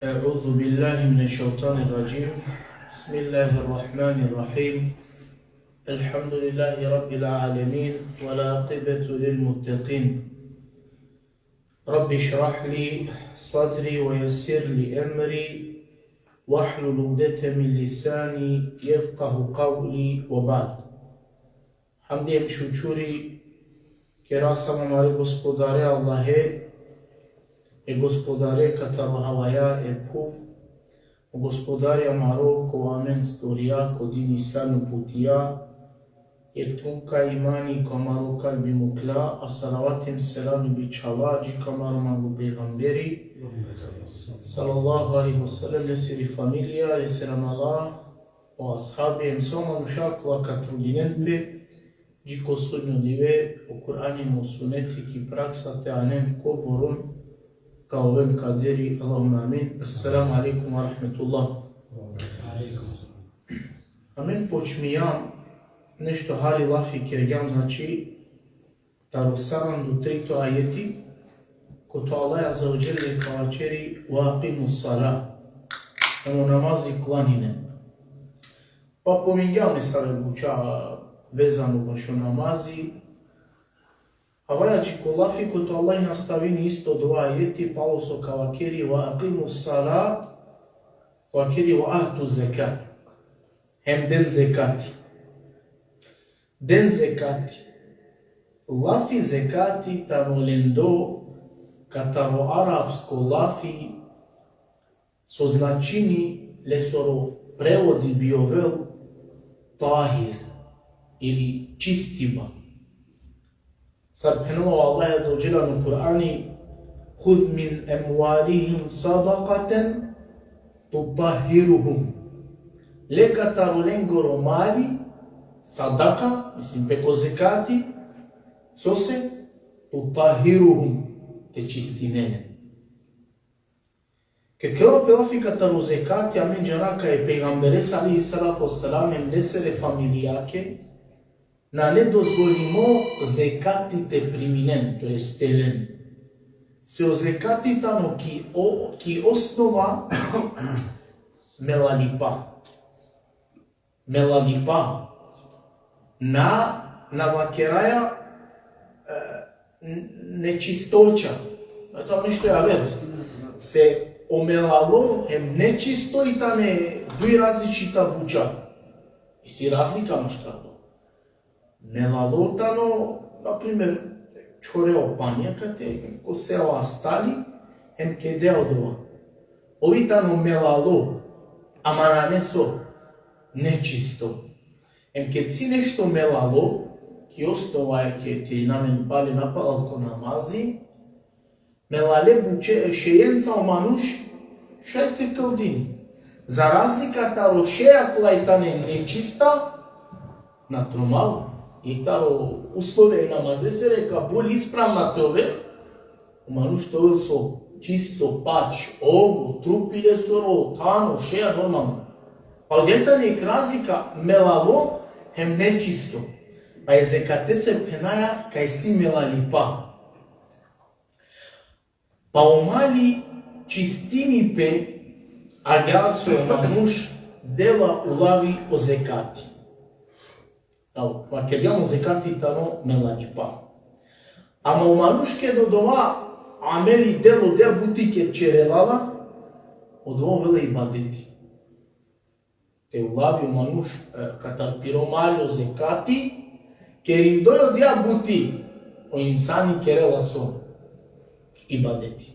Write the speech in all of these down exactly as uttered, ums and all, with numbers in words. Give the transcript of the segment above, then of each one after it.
أعوذ بالله من الشيطان الرجيم. بسم الله الرحمن الرحيم. الحمد لله رب العالمين، والعاقبة للمتقين. رب اشرح لي صدري ويسر لي أمري واحلل عقدة من لساني يفقه قولي وبعد. Hamdi hem šukuri kera samo amare Gospodare Allahe, e Gospodare kataro havaja e phuv, o Gospodari amaro ko amen stvorija, ko din Islam uputija, e tunka imani ko amaro kalbi mukla, a salavat hem selami bičhala dži ko amaro manglo pejgamberi, sallallahu alejhi ve sellem, lesiri familija, lesiri amala, o ashabi, hem so manuša kola ka trudinen pe, dži ko sudnjo dive, o Kur'ani hem o suneti ki praksa te anen kobor on ka oven kaderi, Allahumme amin. Esselamu alejkum ve rahmetullah. Amen počmijam, nešto hari lafi kergjam, znači, taro saranda u trito ajeti, kote o Allah azze ve dželle ka vaćeri: "Ve akimus salah", hem o namazi klaninen. Pa pomingjam nesave buća vezano bašo namazi. Avaja dži ko lafi kote o Allah nastavini isto dova ajeti, palo so ka vakeri: "Ve akimus salah", vakeri: "Ve atu zekat", hem den zekati. Den zekati. Lafi zekati tano lendo kataro arapsko lafi so značini, lesoro prevodi bi ovel tahir ili čistiba. Sar phenela o Allah azze ve dželle ano Kur'ani: "Huz min emvalihim sadakaten tutahhiruhum." Le kataro lengoro mali sadaka, mislim, preko zekati, sose, tutahhiruhum, te čistinel len. Ked kerela pe lafi kataro zekati, amen džana kaj e pejgamberese alejhi salatu ve selam hem lesere familijake nane dozvolimo zekati te priminen, to jest te len. Se o zekati tano ki, o, ki osnova melalipa. Melalipa. Na, na vakeraja, e, n-, nečistoća. Na, tano nešto javer. Se o melalo hem nečisto i tane duj različita buća. Isi razlika maškar to. Melalo tano, na primer, čhoreo pani akate, koseo astali, hem kedea odova. Ovi tano melalo, ama nane so, nečisto. Hem ked si nešto melalo, ki osnova e ked te ina amen pale napalal ko namazi, melale buće, šejenca o manuš šaj te kldini. Za razlika taro šeja kola i tane nečista, na tromal, i taro uslove e namazesere ka bul ispravna te ovel, o manuš te ovel so čisto, pač, ovo, trupi lesoro, thano, šeja, normalno. Pa odija tane jek razlika melalo hem nečisto. Pa e zekatese phenaja kaj si melalipa. Pa o mali čistini pe agjaar so o manuš dela ulavi o zekati. Evo, vakergjam o zekati tano melalipa. Ama o manuš ked odova ameli, delo, dea buti ked ćerela la, odova ovela ibadeti. Te ulavi o manuš, e, katar piro mali o zekati, kerindoj odija buti, o insani kerela so? Ibadeti.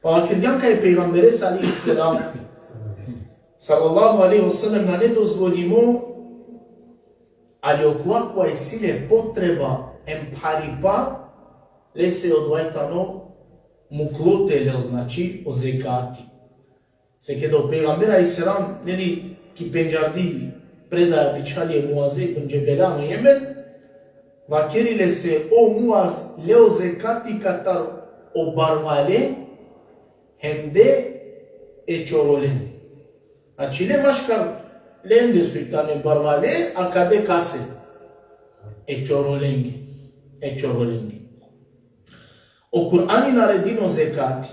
Pa vakergjam kaj e pejgamberese alejhi selam, sallallahu alejhi ve sellem, nane dozvolimo, ali okova kova isi le potreba hem pharipa, lese odova tano muklo te lel, znači, o zekati. Se keda o pejgamber alejhi selam, neli, ki pendžardi predaja bičhali e Muaze ibn Džebele ano Jemen, vakeri lese: O Muaz, le o zekati katar o barvale hem de e čorolenge. Znači, le maškar lende so i tane barvale, a ka de kase? E čorolenge. E čorolenge. O Kur'ani naredini o zekati.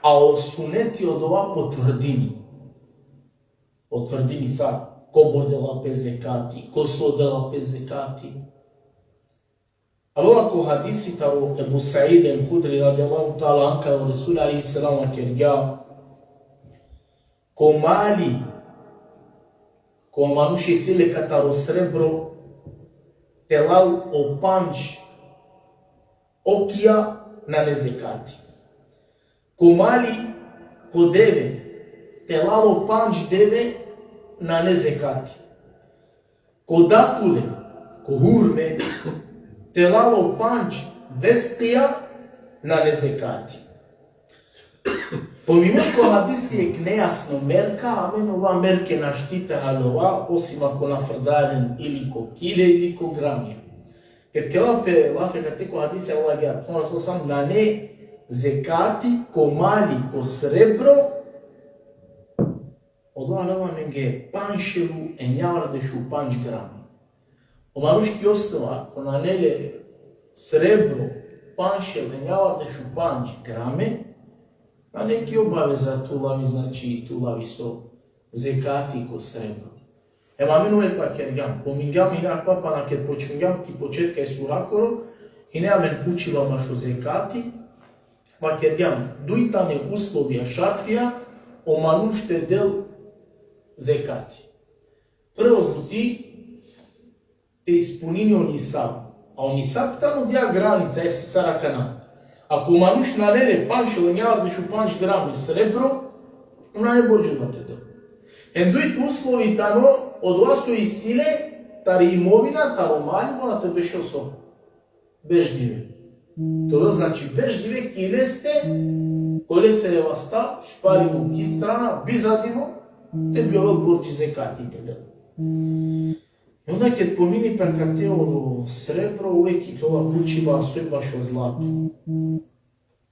A o suneti odova potvrdini. Potvrdini sa kobor dela pe zekati, ko so dela pe zekati. Alo ko hadisi taro Ebu Said el-Hudri radijallahu ta'ala anhu, kaj o Resul alejhi selam vakergja: ko mali, ko manuš isi le kataro srebro, te lal o pandž okija, nane zekati. Ko mali, ko deve, te lal o pandž deve, nane zekati. Ko datule, ko hurme, te lal o pandž veskija, nane zekati. Pomimo ko hadisi jekh nejasno merka, amen ova merke našti te haljova, osim ako na frdaja len ili ko kile ili ko grami. Ked kerela pe lafi akate ko hadisi, Allah ja, Resul sam, nane zekati ko mali, ko srebro, odova avela amenge panšel u enjavardeš u pandž grami. O manuš ki osnova, ko nane le srebro panšel enjavardeš u pandž grami, nane ki obaveza te ulavi, znači, te ulavi so zekati ko srebro. Em amen uvek vakergjam, pomingjam hine akava pana ked počmingjam ki početka e surakoro, hine amen pučiba mašo zekati, vakergjam, duj tane uslovija, šartija, o manuš te del zekati. Prvo buti, te ispunini o nisab. A o nisab tano dija granica, e sar akana. Ako manuš nane le pandž, enjavardeš u pandž grami srebro, nane borđi odova te del. Em dujto uslovi tano, odova so isi le, tari imovina, taro mali, mora te bešel so? Berš dive. To znači berš dive ki leste, ko lesere vasta, šparimo ki strana, bizadimo, te bi ovel borđi zekati te del. I onda ked pomini pe akate o srebro, uvek iklola pučiba soj bašo zlato.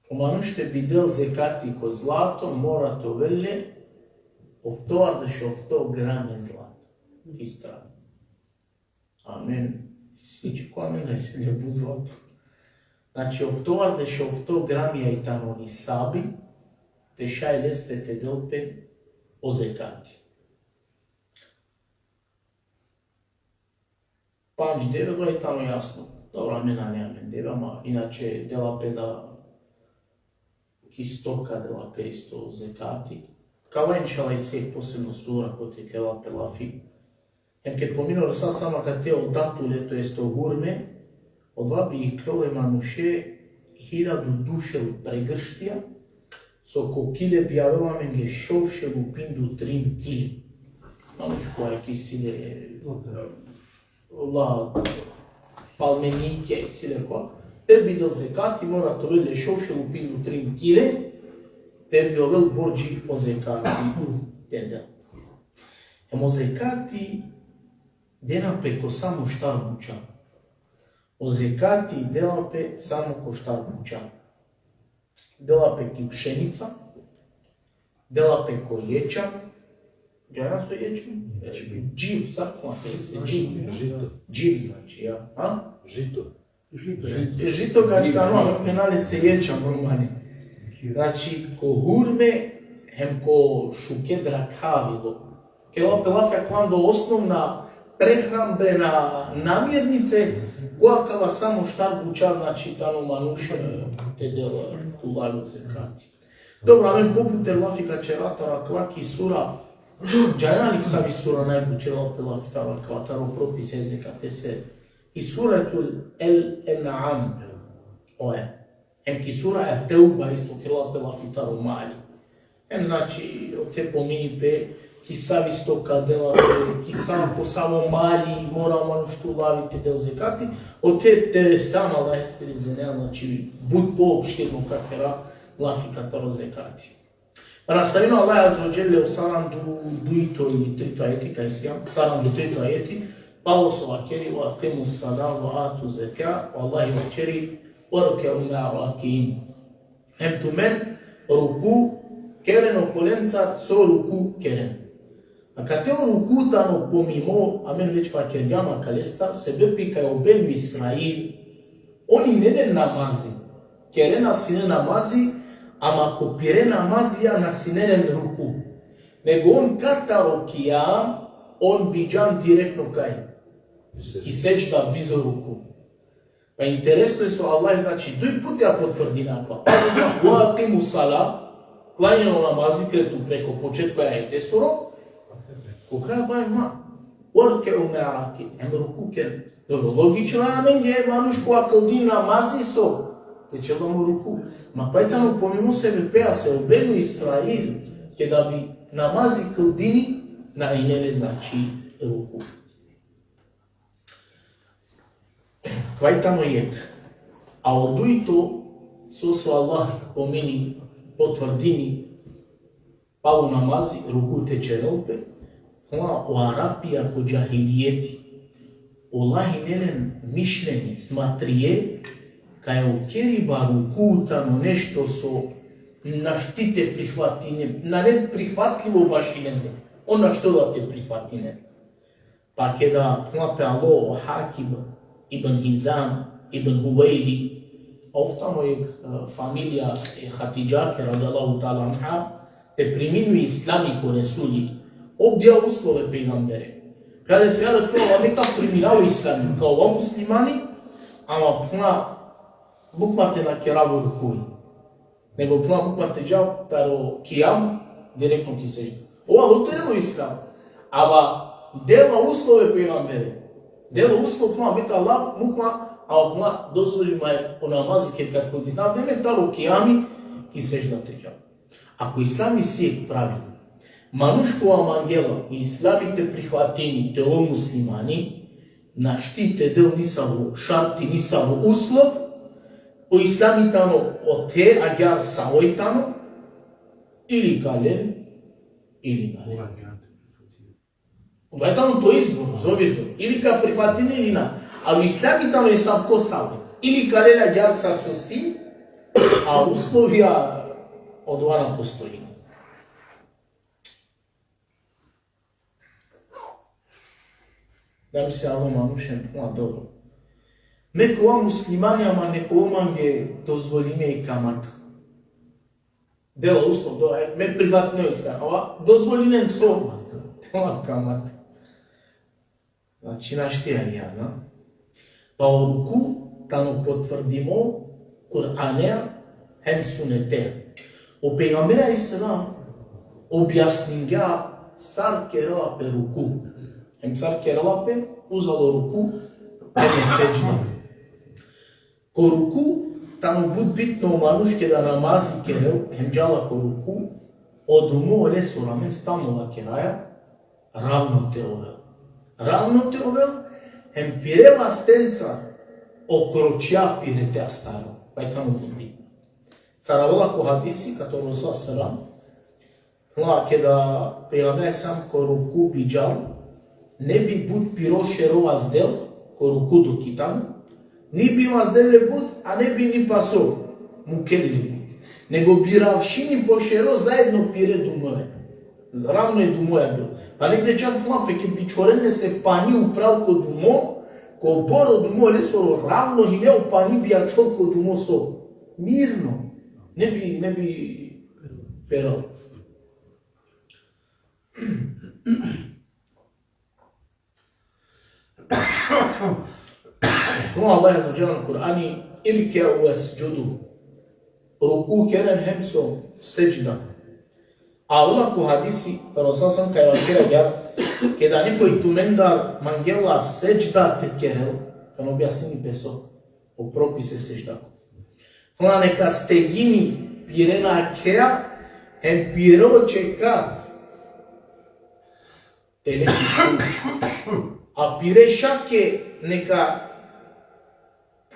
O manuš te bi del zekati ko zlato, mora te ovel le oftovardeš ofto grame zlato. Ki strana. Amen. Isi ko amen da isi le but zlato. Znači, oftovardeš ofto grami i tano nisabi, te šaj leste te del pe o zekati. Pandž deve, odova i tano jasno. Dobro, amen nane amen deve, ama inače dela pe da ki stoka dela pe isto zekati. Kava inšala isi posebno sura kote kerela pe lafi. Em ked pomini o Resul sam akate o datule, to jest o hurme, odova bi iklole manuše hiljadu dušel pregrštija, so ko kile bi avela amenge šovšel u pindu trin kile. Manuš kova isi le la palmenikja isi le kova, te bi del zekati, mora te ovel le šovšel u pindu trin kile, te bi ovel borđi o zekati te del. Em o zekati dena pe ko samo štar buća. O zekati dela pe samo ko štar buća. Dela pe ki pšenica, dela pe ko ječa, džana so ječa? Dživ, sar kova pe se dživ. Žito. Dživ znači, ja. A? Žito. Žito. Žito gačkano, penale se ječa normalno. Znači, ko hurme, hem ko šuke drakhavilo. Kerela pe lafi akava tano osnovna prehranbena namirnice, koja kava samo štar buća, znači, tano manuš te del, te ulavi zekati. Dobro, amen pobuter lafi ka ćera taro akava ki sura, džana li ki savi sura najbućer kerela pe lafi taro akava, taro propise zekatese. Ki suratul El-En'am. Oje. Hem ki sura Et-Teuba isto kerela pe lafi taro mali. Hem, znači, ote pomini pe ki savi stoka dela pe, ki sa-, ko savo mali mora manuš te ulavi te del zekati, ote te stan Allahesiri izinea, znači, but poopštirno ka kera lafi kataro zekati. Pa nastavini Allah Azze ve Dželle o sarandudujto ili trito ajeti, kaj sijam, sarandutreto ajeti, palo so vakeri: "Ve ekimus-salate ve atuz-zekate", o Allah vakeri: "Varkeu ma'ar-raki'in." Hem tumen ruku keren okolencar so ruku keren. Akate o ruku tano pomimo, amen već vakergjam akalestar, sebepi kaj o Benu Israil, on hine len namazi. Kerena sine namazi, Ama ko pire namazija na sine len ruku. Nego on katar o kijam, on bijan direktno kaj? Ki sedžda bizo ruku. Pa interesno je so Allah, znači, duj putja potvrdini akava. Wa aqimu sala, klanjen o namazi, kretu preko početko e ajetesoro, ko kraj baj ma. Warke'u ma'a raki'in, hem ruku keren. Dobro, logično, amen je manuš kova kldini namazi so te čerel o ruku. Ma paj tano pomimo sebepeja so o Benu Israil, keda bi namazi kldini, na ine le, znači, ruku. Kava tano jekh. A o dujto, so, so Allah pomini, potvrdini, palo namazi, ruku te čerel pe, kova o Arapija ko džahilijeti, ola hine len mišljenje, smatrije, kaj o keriba ruku tano nešto so našti te prihvatinen, nane prihvatljivo baši lende, on našti da te prihvatinen. Pa keda, kova pe alo o Hakim ibn Hizam ibn Huvejli, ov tano jekh, e, familija e Hatidžake, radijallahu ta'ala anha, te primini o islami ko Resuli. Ov dija uslove pejgambere. Phenela lese: Ja Resulallah, me ka primina o islami, ka ova muslimani, ama, phenela, bukma te na kerav o rukuji. Nego, phenela, bukma te džav taro kijam direktno ki sedžda. Ov alo tere o islam. Ama dela uslove pejgambere. Dela uslov, phenela, bit Allah, bukma, ama, phenela, dozvolimo o namazi ked ka kldinav, da me taro kijami ki sedžda te džav. Ako islami si jekh pravilo, manuš kova mangela o islami te prihvatini, te ova muslimani, našti te del nisavo šarti, nisavo uslov, o islami tano ote, agjaar savo i tano, ili ka lel, ili na lel. Ova tano to izbor, zovizor. Ili ka prihvatini ili na. Ali islami tano esavko savo. Ili ka lel agjaar sar so si, a uslovija odova na postojini. Da bi se alo manušen, pa dobro. Me ka ova muslimani, ama neka ova mange dozvolime i kamata. Dela uslov, do, e, me privatno islam, ova dozvolinen so? Te ova kamata. Znači, našti agjaar, na? Pa o ruku tano potvrdimo Kur'anea hem sunetea. O pejgamberi alejhi selam objasningja sar kerela pe ruku. Hem sar kerela pe uzalo ruku hem sedžda. Ko ruku tano but bitno o manuš keda namazi kerel, hem džala ko ruku, o dumo olesoro, amen stalno vakeraja, ravno te ovel. Ravno te ovel, hem pire vastenca o kročja pire te astarel. Ova tano but bitno. Sar avela ko hadisi, katar o Resul selam, Phenela, keda pejgamberi sam ko ruku bi džal, ne bi but piro šero vazdel, ko ruku dok i tano, ni bi vazdel le but, a ne bi ni paso mukel le but. Nego bi ravšini po šero zaedno pire dumoja. Ravno e dumoja bilo. Pa negde čak, phenela, pe ked bi čhoren lese pani upral ko dumo, kobor o dumo lesoro ravno hine, o pani bi ačhol ko dumo so. Mirno. Ne bi, ne bi perel. Phenela o Allah azze ve dželle ano Kur'ani: "Irke'u vesdžudu." Ruku keren hem so sedžda. A avela ko hadisi, Resul sam kaj vakeri agjaar, keda nekoj tumendar mangela sedžda te kerel, tano objasnini pe so o propisi e sedždakoro. Phenela, neka stegini pire nakheja hem pire o čekat te leki phuv. A pire šake neka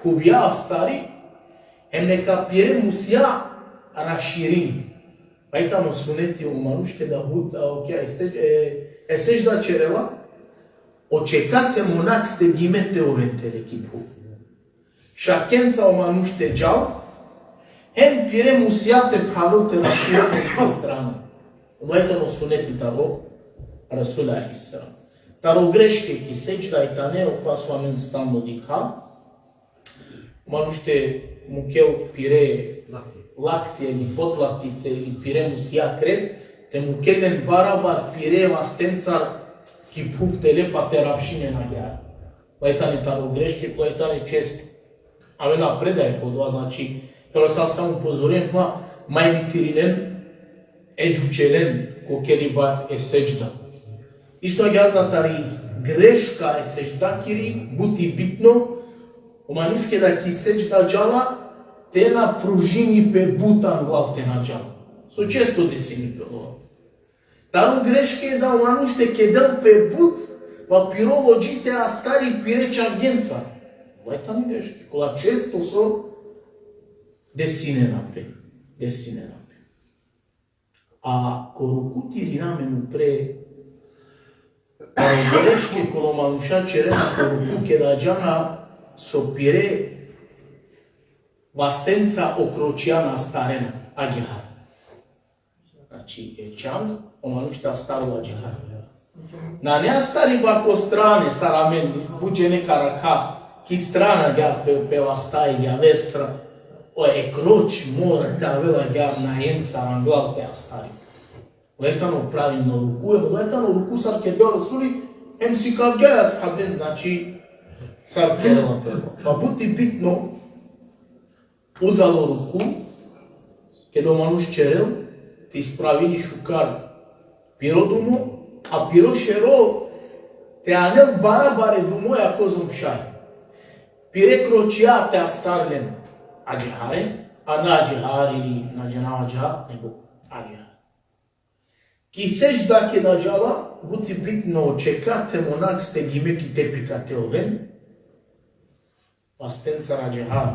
phuvja astari, hem neka pire musja raširini. Ova tano suneti o manuš keda hud, a, okej, e sedž-, e, e sedžda čerela, o čekat hem o nak stegime te oven te leki phuv. Šakenca o manuš te džal, hem pire musja te phravel te raširel po strana. Ova tano suneti taro Resul alejhi selam. Taro greške ki sedžda i tane okova so amen stalno dikha. Manuš te mukel pire lakti ili potlaktice ili pire musija kret, te mukel len barabar pire vastencar ki phuv tele pa te ravšinen agjaar. Vaj tane taro greške, vaj tane često. Avena predaje ko dova, znači, pero sad samo upozoren, pa ma evitirinen, e džučelen ko keriba e sedžda. Isto agjaar da tari greška e sedždakiri, but i bitno, o manuš keda ki sedžda džala, te na pružini pe but anglal te na džala. So često desini pe odova. Taro greške da o manuš te kedel pe but, pa piro vodži te astari pire čangenca. Vaj tani greške, kola često so desinena pe, desinena pe. A ko ruku te irina amen upre, a greške kola o manuša čerena ko ruku keda džana so pire vastenca o kročija na astarena, agjaar. Znači, e čang, o manuš te astarol agjaar. Nane astariba ko strane, sar amen, but džene ka rakha, ki strana agjaar pe, pe vasta ili avestra, o e kroč mora te avel agjaar najenca anglal te astari. Odola tano pravilno ruku, e, odola tano ruku sar kergja o Resuli, em sikavgja e ashaben, znači, sar kerela pe. Pa but i bitno, uzalo ruku, keda o manuš čerel, te ispravini šukar piro dumo, a piro šero te anel barabare dumoja kozom šaj. Pire kročija te astar len agjaar, a na agjaar ili na džanav agjaar, nego agjaar. Ki sedžda keda džala, but i bitno o čekat hem o nak stegime ki tepika te oven. Vastencar agjaar,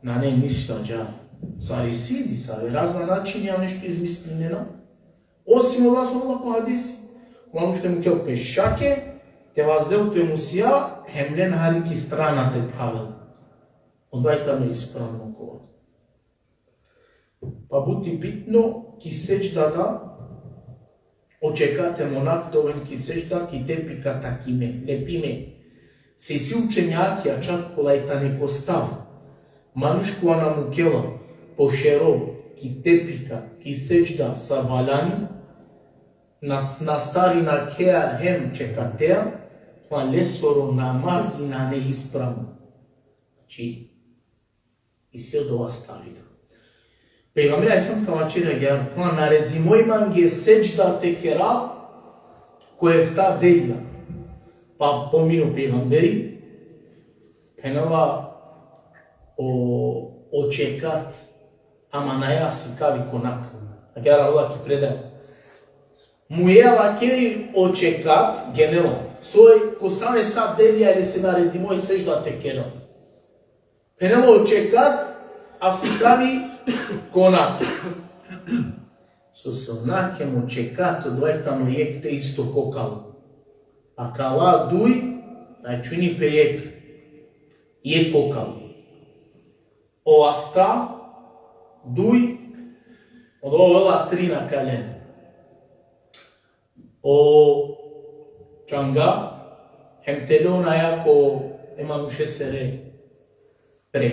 nane ništa agjaar. Sar isi, disave razna načinja nešto izmislinena. Osim ola so avela ko hadisi. Manuš te mukel pe šake, te vazdel pe musija, hem len hari ki strana te phravel. Odova tano ispravno kova. Pa but i bitno, ki sedžda da, o čekat hem o nak te oven ki sedžda, ki tepika takime, lepime. Se isi učenjakija, čak kola tane ko stav, manuš kova na mukela po šero ki tepika, ki sedžda sa valjani, na, na astari nakheja hem čekateja, pa lesoro namazi nane ispravno. Znači, isi odova stavida. Pejgamberi alejhi selam ka vaćeri agjaar, pa naredimo i mange sedžda te kerav ko efta delja. Pa pomino pejgamberi, phenela o, o čekat, ama naja sikavi ko nak. Agjaar avela ki predaja. Muja vakeri o čekat, genela. Soj, ko same sa delja lese naredimo i sedžda te kerav. Phenela o čekat, a sikavi ko nak. So, so o nak hem o čekat, odova tano jekh te isto kokalo. Akala duj, računi pe jekh, jekh kokalo. O asta, duj, odova ovela trin akale. O čanga, hem tele onaja ko e manušesere pre.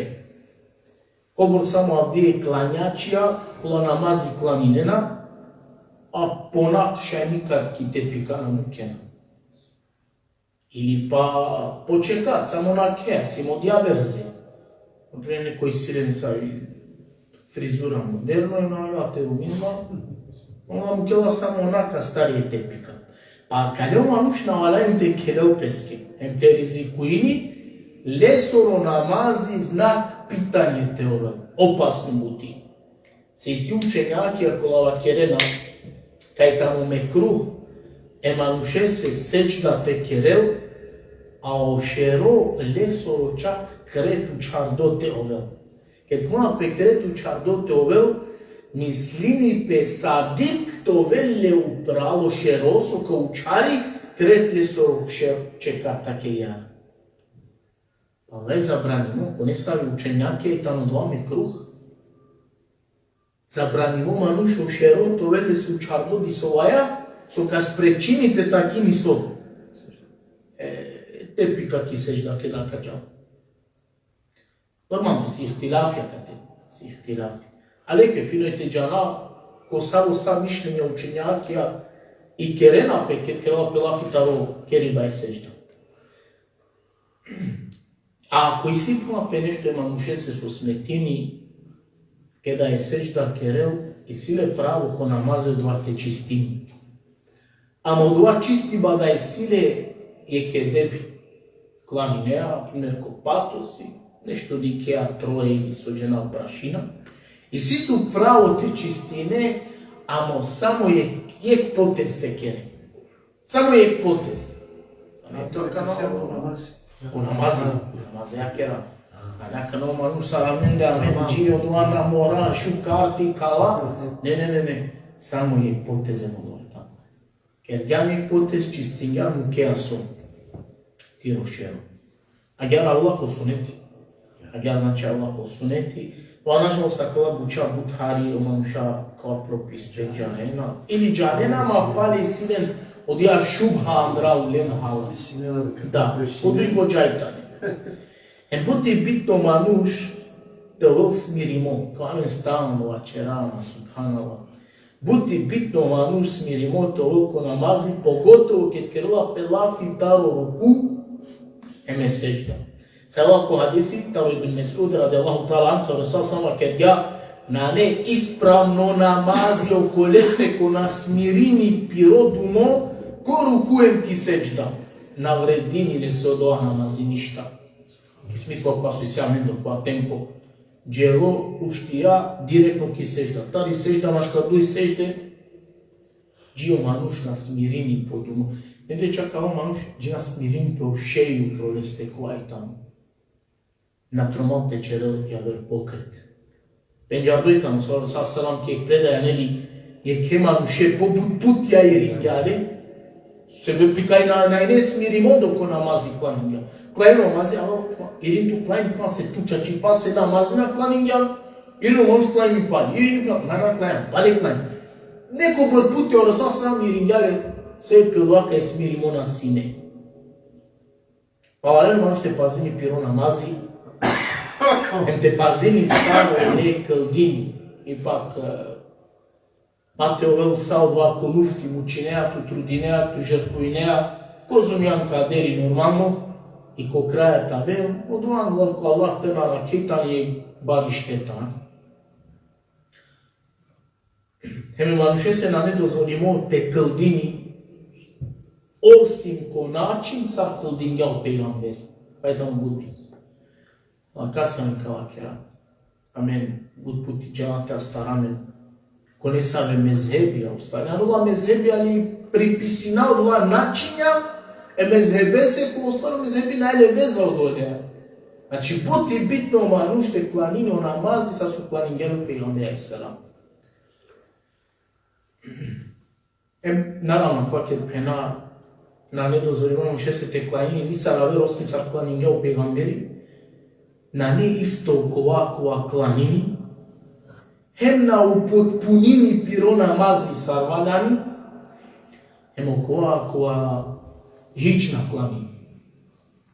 Kobor samo avdive klanjačija, kola namazi klaninena, a po nak šaj nikad ki tepika na mukena. Ili pa po čekat, samo nakhe, si modija verze. Na primer, nekoj isi len sa i frizura moderno, i na, ja, te uminma, ona mukela samo o nak astari e tepika. Pa akale o manuš na valjani te khelel peske, hem te rizikuini, lesoro namazi znak pitanje te ovel, opasno buti. Se isi učenjakija kola vakerena kaj tano mekruh e manušese sedžda te kerel, a o šero lesoro čak kret učhardo te ovel. Ked khuva pe kret učhardo te ovel, mislini pe sadik te ovel le upral o šero so ka učhari kret lesoro še-, čekat te kerel. Pa gle, zabranimo, ko nesave učenjakija tano dova mekruh. Zabranimo manuš o šero te ovel lese učhardo disovaja, so ka sprečini te takini so. E, tepika ki sedžda keda ka džal. Normalno, si ihtilafija kate, si ihtilafi. Aleke, fino te džana, ko savo sa mišljenje učenjakija ikerena pe, ked kerela pe lafi taro keriba e sedžda. A ako isi puma pe nešto e manušese so smetini, keda e sedžda kerel, isi le pravo ko namazi odova te čistini. Ama odova čistiba da isi le jekh edebi. Klaninea, primer, ko patosi, nešto dikhea troje ili so džana prašina. Isi tu pravo te čistine, ama samo jekh, jekh potez te kere. Samo jekh potez. A to ka namazi. Ko namazi, ko namazi ja kera. A na ka namazi sar amende, amen dži odova na mora, šukar te kala. Ne, ne, ne, ne. Samo jekh potez e mora. Kergjan jekh potez, čistingjan, mukea so tiro šero. Agjaar avela ko suneti. Agjaar, znači, avela ko suneti. Ova, nažalost, akala buča but hari o manuša kova propis pe džanena. Ili džanena, ama pale isi len odija šubha andral ulema hala. Da, o duj ko džaj tane. Hem but i bitno manuš te ovel smirimo. Ko amen stalno vaćerama, subhanallah. But i bitno manuš smirimo te ovel ko namazi, pogotovo ked kerela pe lafi taro ruku hem e sedžda. Sar avela ko hadisi taro Ibn Mesud radijallahu ta'ala anhu, o Resul sallallahu alejhi ve sellem kergja: nane ispravno namazi okolese ko na smirini piro dumo ko ruku hem ki sedžda. Na vredini lese odova namazi ništa. Ki smislo, pa so isi amendo pa tempo. Dželo, uštija direktno ki sedžda. Tari sedžda maškar duj sedžde, dži o manuš na smirini po dumo. Nede čak o manuš dži na smirini pe o šeju pro leste kova i tano. Na tromal te ćerel javer pokret. Pendžardo i tano, sallallahu alejhi ve sellem, ki predaja, neli, jekhe manuše pobut putja iringja le, sebepi kaj na, na ine smirimo dok o namazi klaningja. Klaningja o namazi, ama irin tu klanj, pa se tu čačipa se namazi na klaningja, ili o manuš klanj pal, ili klanj, na, na klanj, pale klanj. Nekobor puti o Resul sallallahu alejhi ve sellem iringja le, sebepi odova kaj smirimo na sine. Pa valjani manuš te pazini piro namazi, hem te pazini sar o ne kldini. Ipak, e, ma te ovel sa odova ko lufti, mučinea tu, trudinea tu, žrtvujnea, kozom jan kaderi normalno, i ko kraja te avel, odova ko Allah te narakhi tani, bari šteta. Hem e manušese nane dozvolimo te kldini, osim ko način sar kldingja o pejgamberi. Pa i tano but bitno. Ma kas amen ka vakera? Amen but puti džana te astara amen ko nesave mezhebija, ustvari. Ano ola mezhebija, ali pripisina ola načinja e mezhebese, ko ustvari mezhebi nane le veza odolea. Znači, but i bitno o manuš te klanini o namazi sar so klaningja o pejgamberi alejhi selam. Em, naravno, kova ked phena, nane dozvolimo manušese te klanini nisar aver osim sar klaningja o pejgamberi, nane isto kova, kova klanini, hem na upotpunini piro namazi sar valjani, hem okova, kova hič na klanini.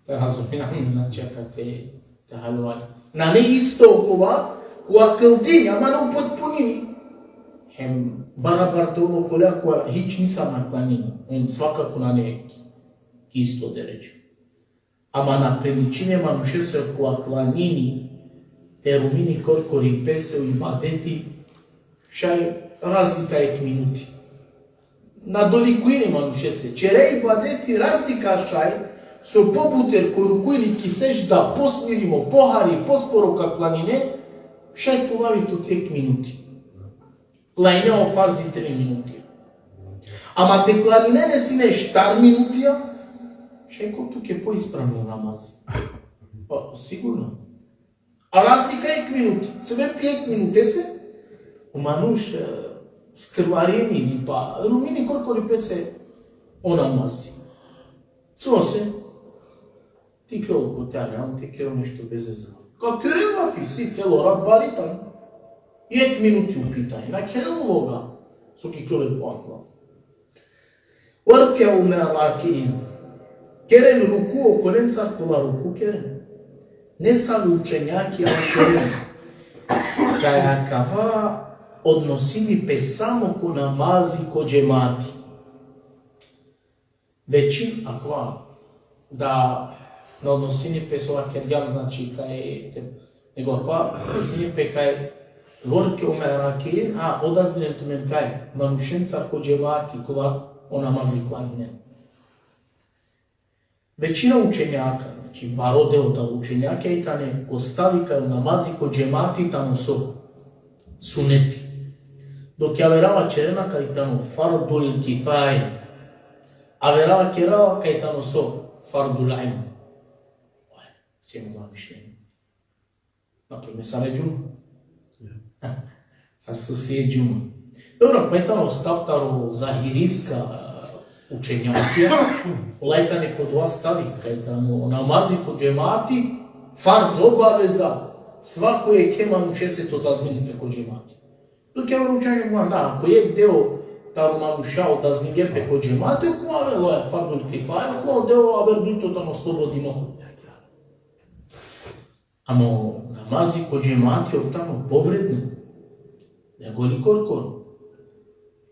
Te razumina, znači, akate te haljovani. Nane isto okova, kova kldini, ama na upotpunini. Hem barabar te ovel okola kova hič nisar na klanini. Hem svakako nane isto deredža. Ama na priličini e manušese kova klanini te rumini korkori pese o ibadeti, šaj razlika jekh minuti. Na dolikujini manušese. Ćere ibadeti razlika šaj, so pobuter ko ruku ili ki sedžda posmirimo, pohari, posporo ka klanine, šaj te ovel tut jekh minuti. Klanine o farzi tri minuti. Ama te klanine le sine štar minutija, šaj ka ovel tuke poispravno namazi. Pa, sigurno. A razlika jekh minuti. Sebepi jekh minutese, o manuš, e, skrvarini li pa rumini korkori pese o namazi. Cose, te iklol kote aran, te kerel nešto bez veze. Ka kerel lafi, si celo rat bari tano. Jekh minuti u pitanju. Na kerel uloga so ka iklol po akava. Varke'u me'a raki'in. Keren ruku okolencar kola ruku keren. Nesave učenjakija keren. Kaj akava odnosini pe samo ko namazi ko džemati. Većin, akava, da na odnosini pe so vakergjam, znači, kaj te, nego akava odnosini pe kaj gorke o merakel, a odazvinen tumen kaj manušenca ko džemati, kola o namazi klaninen. Većina učenjaka, znači, baro deo taro učenjaka i tane ko stavi kaj o namazi ko džemati tano so, suneti. Dok avera vaćerena kaj tano fardul kifaje. Avera vakerela kaj tano so, fardul ain. Oj, si ima mišljenje. Na primer, sar e džuma. Sar so si e džuma. Dobro, pa i tano stav taro zahiriska učenjakija, ola i tane ko dova stavi, kaj tano namazi ko džemati, farz, obaveza, svako jekhe manušese te odazvini pe ko džemati. Dok avera učenjaka, da, ako jekh deo taro manuša odazvinge pe ko džemati, okova avela fardul kifaje, okova deo aver dujto tano slobodimo. Ama o namazi ko džemati ov tano povredno. Nego li korkoro.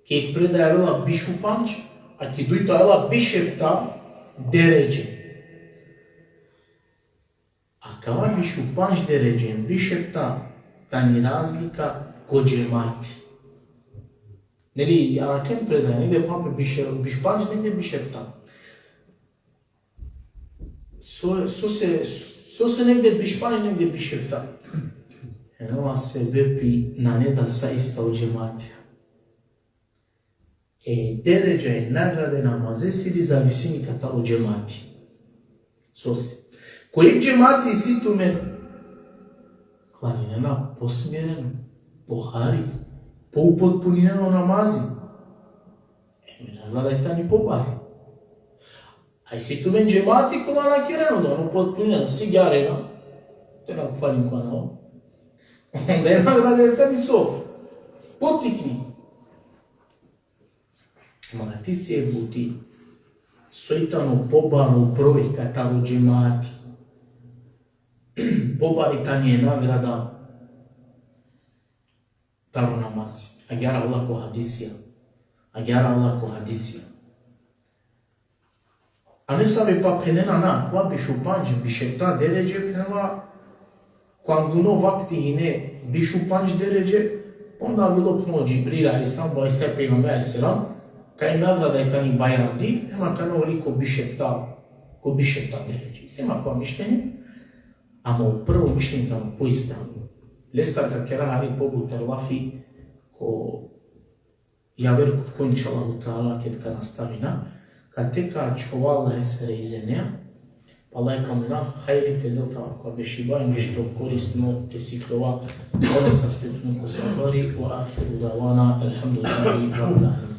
Ki jekh predaja avela biš u pandž, a ki dujto avela biš efta deredže. Akava biš u pandž deredže, biš efta tani razlika ko džemati. Neli, arakhen predaja, negde pa pe biš, biš pandž, negde biš efta. So, sose, sose negde biš pandž, negde biš efta. Eno, a sebepi nane da sa ista o džematija. E, deredža e nagrade namazesiri zavisini katar o džemati. Sose. Ko jekh džemati isi tumen, klaninena posmireno, pohari, poupotpuninen o namazi. E, nagrada i tani pobari. A isi tumen džemati kola na kerena, da na upotpunina, sigjarena, te na kvalin ko anav. Onda e nagrada i tani so? Potikni. Mora te isi e buti. Soj tano pobaro broj katar o džemati, pobari tani e nagrada taro namazi. Agjaar avela ko hadisija. Agjaar avela ko hadisija. A nesave pa phenena na, kova biš u pandž, biš efta deredže, phenela, ko anguno vakti hine biš u pandž deredže, onda avilo phno Džibril alejhi selam, vaste pejgamber alejhi selam, kaj nagrada i tani bajardi, ema kana uli ko biš efta, ko biš efta deredže. Isi ma kova mišljenje, ama o prvo mišljenje tano poispravno. Lestar ka kera hari pobuter lafi ko javer kutko, inšallahu teala, ked ka nastavina, kate ka ačhova Allahesere izinea, pa Allah ka muna hajri te del taro akava bešiba, nešto korisno te sikljova, ola saste tut ko sabari, ve ahiru davana, elhamdulillahi rabbil alemin.